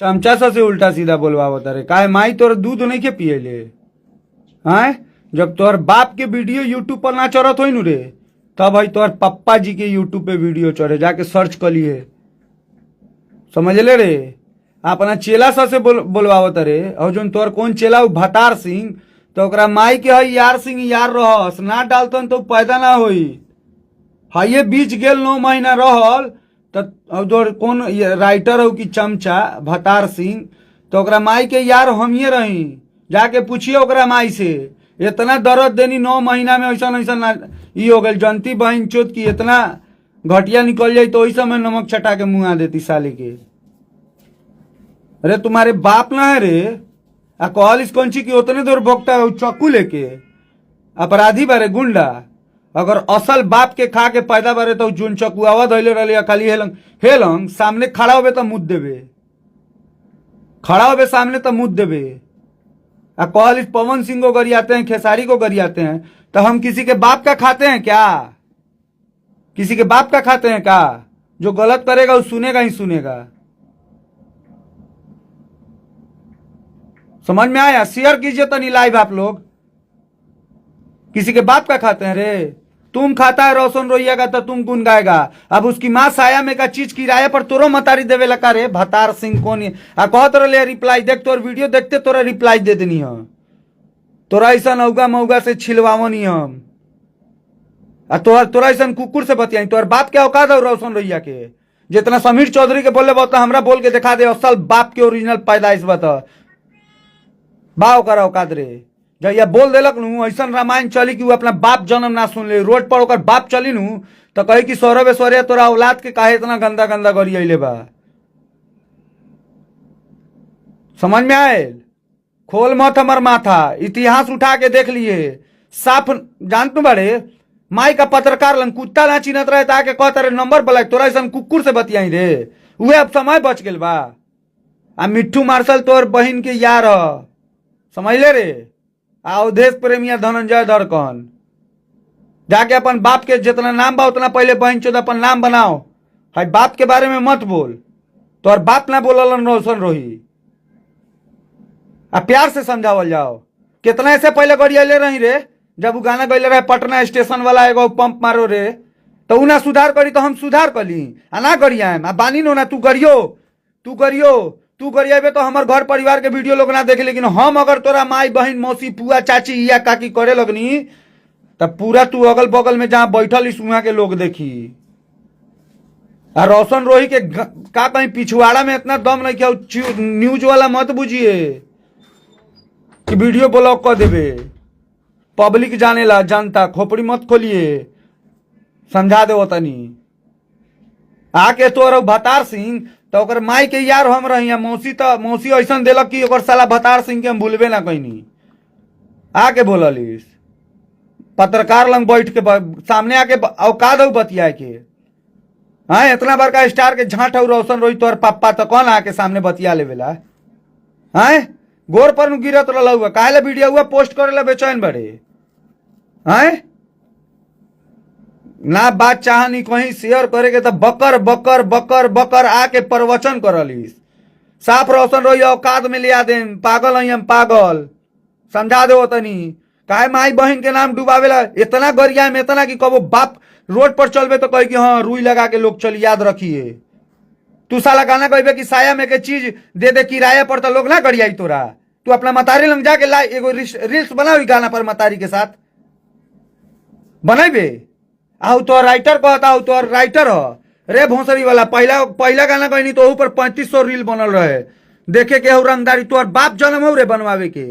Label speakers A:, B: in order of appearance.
A: चमचा सा से उल्टा सीधा बोलवावत रे। काहे माई तोर दूध नहीं के पियले? हैं, जब तोहर बाप के वीडियो यूट्यूब पर ना चढ़त होई नु रे, तब भाई तोहर पप्पा जी के यूट्यूब पे वीडियो चढ़े, जाके सर्च कर लिए, समझ ले रे। अपना चेला सा से बोलवावत रे। और जोन तोहर कौन चेला उ भतार सिंह, तो ओकरा माई के है यार सिंह यार रहस ना डालतन तो पैदा ना होई। हाइये बीच गेल 9 महीना रहल त जो कौन ये राइटर हो कि चमचा भतार सिंह, तो ओकरा माई के यार हमिए रही, जाके पूछिए ओकरा माई से। इतना दर्द देनी 9 महीना में, ऐसा ऐसा ना ई हो गई जनती बहन चोत की इतना घटिया निकल जाई तो वही समय नमक चटा के मुँह आ देती साले के। अरे, तुम्हारे बाप ना है रे? आ कहल इस कौन ची की उतने दूर भोगता है चक्कू लेके अपराधी बारे गुंडा। अगर असल बाप के खा के पैदा बारे तो जोन चकुआवा धैले रहले, खाली हेलंग हेलंग सामने खड़ा होबे तो मुद देबे, खड़ा होबे सामने तो मुद देबे। आ कहल इस पवन सिंह को गरियाते हैं, खेसारी को गरियाते हैं, तो हम किसी के बाप का खाते हैं क्या? किसी के बाप का खाते हैं का? जो गलत करेगा वो सुनेगा ही सुनेगा। समझ में आया? शेयर कीजिए तनी लाइव आप लोग। किसी के बाप का खाते हैं रे? तुम खाता है रोशन रोहिया का तो तुम गुन गाएगा। अब उसकी माँ साया में का चीज किराया पर तोरो मतारी देवे लगा रे। भतार सिंह कौन है? आ कहत रहे रिप्लाई देख, तोर वीडियो देखते तोरा रिप्लाई दे देनी है। तोरा ऐसा नौगा मौगा से छिलवावनी हम आ तोहर तोरा ऐसा कुकुर से बतियाई। तोहर बाप के औकात है रोशन रोहिया के? जितना समीर चौधरी के बोले बता, हमरा बोल के दिखा दे। असल बाप के ओरिजिनल पैदाइश बता बा ओकर औकात रे? जहिया बोल देलक नु, ऐसन रामायण चली कि उ अपना बाप जन्म ना सुन ले। रोड पर ओकर बाप चली नु तो कहे कि सौरभ ऐश्वर्या, तोरा औलाद के काहे इतना गंदा गंदा गरी अइले बा? समझ में आयल? खोल मत हमर माथा। इतिहास उठा के देख लिए, साफ जान तू बड़े माई का पत्रकार लन कुत्ता ना चिन्हत रहे आके कहत रे नंबर ब्लॉक। तोरा ऐसन कुकुर से बतियाई रे? उहे अब समय बच गेल बा। आ मिट्ठू मार्शल तोर बहिन के यार ह, समझ ले रे। आ अवधेश प्रेमिया, धनंजय धड़कन, जाके अपन बाप के जितना नाम बा उतना पहले बहन चोद अपन नाम बनाओ। हाय, बाप के बारे में मत बोल। तोहर बाप ना बोललन रोशन रोही। आ प्यार से समझावल जाओ। कितना ऐसे पहले गरियाले रही रे, जब उ गाना गैले रहे पटना स्टेशन वाला एगो पंप मारो रे, तो उ ना सुधार करी तो हम सुधार कली। आ ना गरियाम आ बानी नो ना। तू गरियो, तू गरियो, तू गरियाबे तो हमर घर परिवार के वीडियो लोग ना देखे, लेकिन हम अगर तोरा माई बहन मौसी पुआ चाची या काकी करे लगनी तब पूरा तू अगल बगल में जहाँ बैठल इस वहां के लोग देखी। आ रोशन रोही के का कहीं पिछवाड़ा में इतना दम नहीं क्या? न्यूज वाला मत बुझिए कि वीडियो ब्लॉक कर देबे। पब्लिक जाने ला जनता, खोपड़ी मत खोलिए। समझा दे तनी आके। तोर भतार सिंह तो ओकर माई के यार हम रही। मौसी तो मौसी ऐसन देलक कि ओकर साला भतार सिंह के हम भूलबे ना कहीं। आके बोललिस पत्रकार लंग बैठ के सामने आके औकात हो बतियाए के? हाँ, इतना बड़का स्टार के झांट हो रोशन रोही तोहर पप्पा, तो कौन आके सामने बतिया लेवेला? हाँ, गोर पर नु गिरत रहल हुआ, काहे ला वीडियो हुआ पोस्ट करे ला बेचैन बड़े? हाँ ना, बात चाहनी कहीं शेयर करे के तो बकर बकर बकर बकर आके प्रवचन करलिस। साफ रोशन रही औकात में लिया दे। पागल हई हम पागल। समझा दो तनी, काहे माई बहन के नाम डुबावेला इतना गरिया में इतना कि कबो बाप रोड पर चलबे तो कहे कि हाँ, रुई लगा के लोग चल। याद रखिए, तू साला गाना कहबे कि साया में के चीज दे दे किराया पर तो लोग ना गरियाई तोरा। तू अपना मतारी लंग जाके ला एगो रील्स बनाओ गाना पर, मतारी के साथ बनाइबे। आउ तो राइटर कहता, आउ तो राइटर ह रे भोसड़ी वाला। पहला पहला गाना कहनी तो ओहू पर 3500 रील बनल रहे। देखे के हौ रंगदारी, तोहर बाप जन्म हो रे बनवावे के?